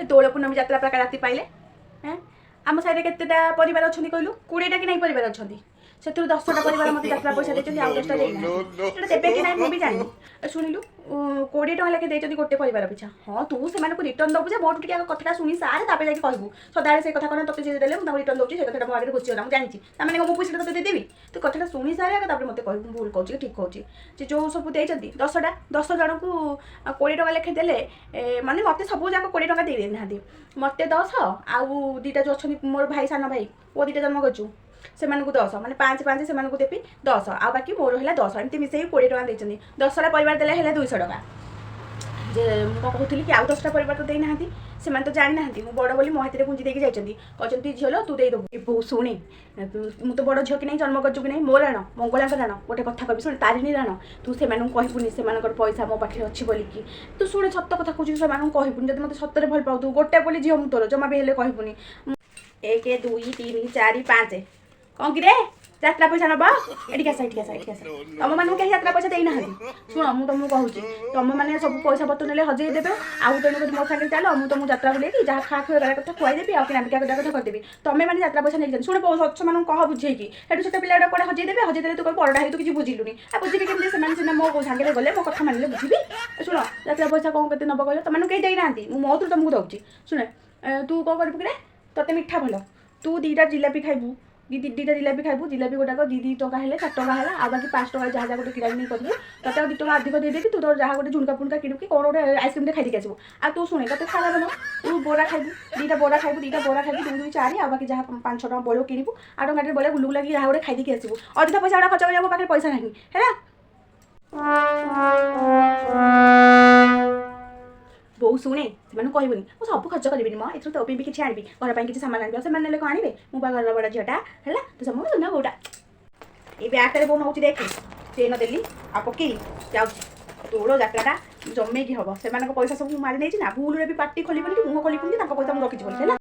ଏ ଦୋଳ ପୂର୍ଣ୍ଣମୀ ଯାତ୍ରା ପ୍ରକାର ରାତି ପାଇଲେ। ହେଁ, ଆମ ସାହିରେ କେତେଟା ପରିବାର ଅଛନ୍ତି କହିଲୁ? 20ଟା କି ନାହିଁ ପରିବାର ଅଛନ୍ତି। ସେଥିରୁ 10ଟା ପରିବାର ମୋତେ ଯାତ୍ରା ପଇସା ଦେଇଛନ୍ତି, ଆଉ 10ଟା ଦେଇନାହାନ୍ତି। ସେଟା ଦେବେ କି ନାହିଁ ମୁଁ ବି ଜାଣିନି। ଏ ଶୁଣିଲୁ, 20 ଟଙ୍କା ଲେଖେ ଦେଇଛନ୍ତି ଗୋଟେ ପରିବାର ପିଛା। ହଁ, ତୁ ସେମାନଙ୍କୁ ରିଟର୍ନ ଦେବୁ ଯେ, ମୋଠୁ ଟିକେ ଆଗ କଥାଟା ଶୁଣି ସାରେ, ତାପରେ ଯାଇକି କହିବୁ। ସଦାବେଳେ ସେ କଥା କ'ଣ ତତେ ଯିଏ ଦେଲେ ମୁଁ ତାଙ୍କୁ ରିଟର୍ନ ଦେଉଛି, ସେ କଥାଟା ମୋ ଆଗରେ ଘୋଷିବ ନା, ମୁଁ ଜାଣିଛି। ତାମାନେ କ'ଣ ମୁଁ ପଇସାଟା ତତେ ଦେଇଦେବି? ତୁ କଥାଟା ଶୁଣି ସାରେ ଆଗ, ତାପରେ ମୋତେ କହିବୁ ମୁଁ ଭୁଲ କହୁଛି କି ଠିକ୍ କହୁଛି। ଯେ ଯେଉଁ ସବୁ ଦେଇଛନ୍ତି 10ଟା, 10 ଜଣଙ୍କୁ 20 ଟଙ୍କା ଲେଖେ ଦେଲେ, ମାନେ ମୋତେ ସବୁ ଯାକ 20 ଟଙ୍କା ଦେଇ ଦେଇନାହାନ୍ତି। ମୋତେ 10, ଆଉ ଦୁଇଟା ଯେଉଁ ଅଛନ୍ତି ମୋର ଭାଇ, ସାନ ଭାଇ ପୁଅ ଦୁଇଟା ଜନ୍ମ କରିଛୁ, ସେମାନଙ୍କୁ 10, ମାନେ 5 5, ସେମାନଙ୍କୁ ଦେବି 10, ଆଉ ବାକି ମୋର ହେଲା 10। ଏମିତି ମିଶେଇକି 20 ଟଙ୍କା ଦେଇଛନ୍ତି। 10ଟା ପରିବାର ଦେଲେ ହେଲା 200 ଟଙ୍କା। ଯେ ମୁଁ କ'ଣ କହୁଥିଲି କି ଆଉ 10ଟା ପରିବାର ତ ଦେଇନାହାନ୍ତି। ସେମାନେ ତ ଜାଣିନାହାନ୍ତି ମୁଁ ବଡ଼ ବୋଲି, ମୋ ହାତରେ ଗୁଞ୍ଜି ଦେଇକି ଯାଇଛନ୍ତି। କହିଛନ୍ତି, ଝିଅ ଲୋ, ତୁ ଦେଇଦେବୁ। ଏ ବୋଉ ଶୁଣି, ମୁଁ ତ ବଡ଼ ଝିଅ କି ନାହିଁ, ଜନ୍ମ କରିଛୁ କି ନାହିଁ, ମୋ ରାଣ, ମଙ୍ଗଳାଙ୍କ ରାଣ, ଗୋଟେ କଥା କହିବି ଶୁଣି, ତାରିଣୀ ରାଣ, ତୁ ସେମାନଙ୍କୁ କହିବୁନି ସେମାନଙ୍କର ପଇସା ମୋ ପାଖରେ ଅଛି ବୋଲିକି। ତୁ ଶୁଣେ, ସତ କଥା କହୁଛି, ସେମାନଙ୍କୁ କହିବୁନି। ଯଦି ମୋତେ ସତରେ ଭଲ ପାଉଥିବୁ, ଗୋଟେ ବୋଲି ଝିଅ ମୁଁ ତୋର, ଜମା ବି ହେଲେ କହିବୁନି। ଏକ, ଦୁଇ, ତିନି, ଚାରି, ପାଞ୍ଚ। କ'ଣ କିରେ, ଯାତ୍ରା ପଇସା ନବ? ଏଠିକି ଆସ, ଏଠିକି ଆସ, ଏଠିକି ଆସ। ତମମାନଙ୍କୁ କେହି ଯାତ୍ରା ପଇସା ଦେଇନାହାନ୍ତି। ଶୁଣ, ମୁଁ ତମକୁ କହୁଛି, ତମମାନେ ସବୁ ପଇସା ପତ୍ର ନେଲେ ହଜେଇ ଦେବେ। ଆଉ ତେଣୁକରି ମୋ ସାଙ୍ଗରେ ଚାଲ, ମୁଁ ତମକୁ ଯାତ୍ରା ବୁଲେଇକି ଯାହା ଖା ଖୁଆ କରିବା କଥା ଖୁଆଇଦେବି ଆଉ କିଣା ବିକା କରିବା କଥା କରିଦେବି। ତମେ ମାନେ ଯାତ୍ରା ପଇସା ନେଇକି। ଶୁଣ, ସେମାନଙ୍କୁ କହ ବୁଝେଇକି। ସେଠୁ ଛୋଟ ପିଲା ଗୁଡ଼ା କୁଆଡ଼େ ହଜେଇ ଦେବେ। ହଜେଇ ଦେଲେ ତୁ କହିବୁ ବଡ଼ଟା ହେଇ ତୁ କିଛି ବୁଝିଲୁନି। ଆଉ ବୁଝିବି କେମିତି? ସେମାନେ ସିନା ମୋ ସାଙ୍ଗରେ ଗଲେ, ମୋ କଥା ମାନିଲେ ବୁଝିବି। ଶୁଣ, ଯାତ୍ରା ପଇସା କ'ଣ କେତେ ନବ କହିଲ? ତମମାନଙ୍କୁ କେହି ଦେଇନାହାନ୍ତି, ମୁଁ ମୋଥିରୁ ତମକୁ ଦେଉଛି। ଶୁଣେ, ତୁ କ'ଣ କରିବୁ କିରେ? ତତେ ମିଠା ଭଲ, ତୁ ଦୁଇଟା ଜିଲାପି ଖାଇବୁ। ଦୁଇଟା ଜିଲାପି ଖାଇବୁ। ଜିଲାପି ଗୋଟାକ 2 2 ଟଙ୍କା ହେଲେ 4 ଟଙ୍କା ହେଲା। ଆଉ ବାକି 5 ଟଙ୍କା ଯାହା ଯାହା ଗୋଟେ କିଣାକିଣି କରିବୁ। ତତେ ଆଉ 2 ଟଙ୍କା ଅଧିକ ଦେଇଦେବି, ତୁ ତୋର ଯାହା ଗୋଟେ ଝୁଣକା ଫୁଣକା କିଣିବୁ କି କ'ଣ ଗୋଟେ ଆଇସ୍କ୍ରିମ୍ଟେ ଖାଇଦେଇକି ଆସିବୁ। ଆଉ ତୁ ଶୁଣେ, ତତେ ଖାଇବା ଭଲ, ତୁ ବରା ଖାଇବୁ, ଦୁଇଟା ବରା ଖାଇବୁ। ଦୁଇଟା ବରା ଖାଇବୁ, 2 2 4। ଆଉ ବାକି ଯାହା 5 6 ଟଙ୍କା ବଳିବ କିଣିବୁ, ଆଉ ଟଙ୍କାଟେ ବଳିବ ଗୁଲୁଗୁଲା କି ଯାହା ଗୋଟେ ଖାଇଦେଇକି ଆସିବୁ। ଅଯଥା ପଇସା ଗୁଡ଼ା ଖର୍ଚ୍ଚ କରିବାକୁ ମୋ ପାଖରେ ପଇସା ନାହିଁ, ହେଲା? ବୋଉ ଶୁଣେ, ସେମାନଙ୍କୁ କହିବୁନି। ମୁଁ ସବୁ ଖର୍ଚ୍ଚ କରିବିନି ମ, ଏଥିରୁ ତୋ ପାଇଁ ବି କିଛି ଆଣିବି, ଘର ପାଇଁ କିଛି ସାମାନ ଆଣିବି। ଆଉ ସେମାନେ ନେଲେ କ'ଣ ଆଣିବେ? ମୁଁ ବା ଘରର ବଡ଼ ଝିଅଟା, ହେଲା? ତ ସବୁ ସୁନା ବୋଉଟା। ଏଇ ବ୍ୟାଗଟାରେ ବୋଉ ନେଉଛି, ଦେଖେ, ଚେନ ଦେଲି ଆଉ ପକେଇଲି, ଯାଉଛି। ତୋର ଯାତ୍ରାଟା ଜମେଇକି ହବ। ସେମାନଙ୍କ ପଇସା ସବୁ ମୁଁ ମାରି ନେଇଛି ନା, ଭୁଲରେ ବି ପାଟି ଖୋଲିବନି କି ମୁହଁ ଖୋଲିବନି ତାଙ୍କ ପଇସା ମୁଁ ରଖିଛି ବୋଲି, ହେଲା?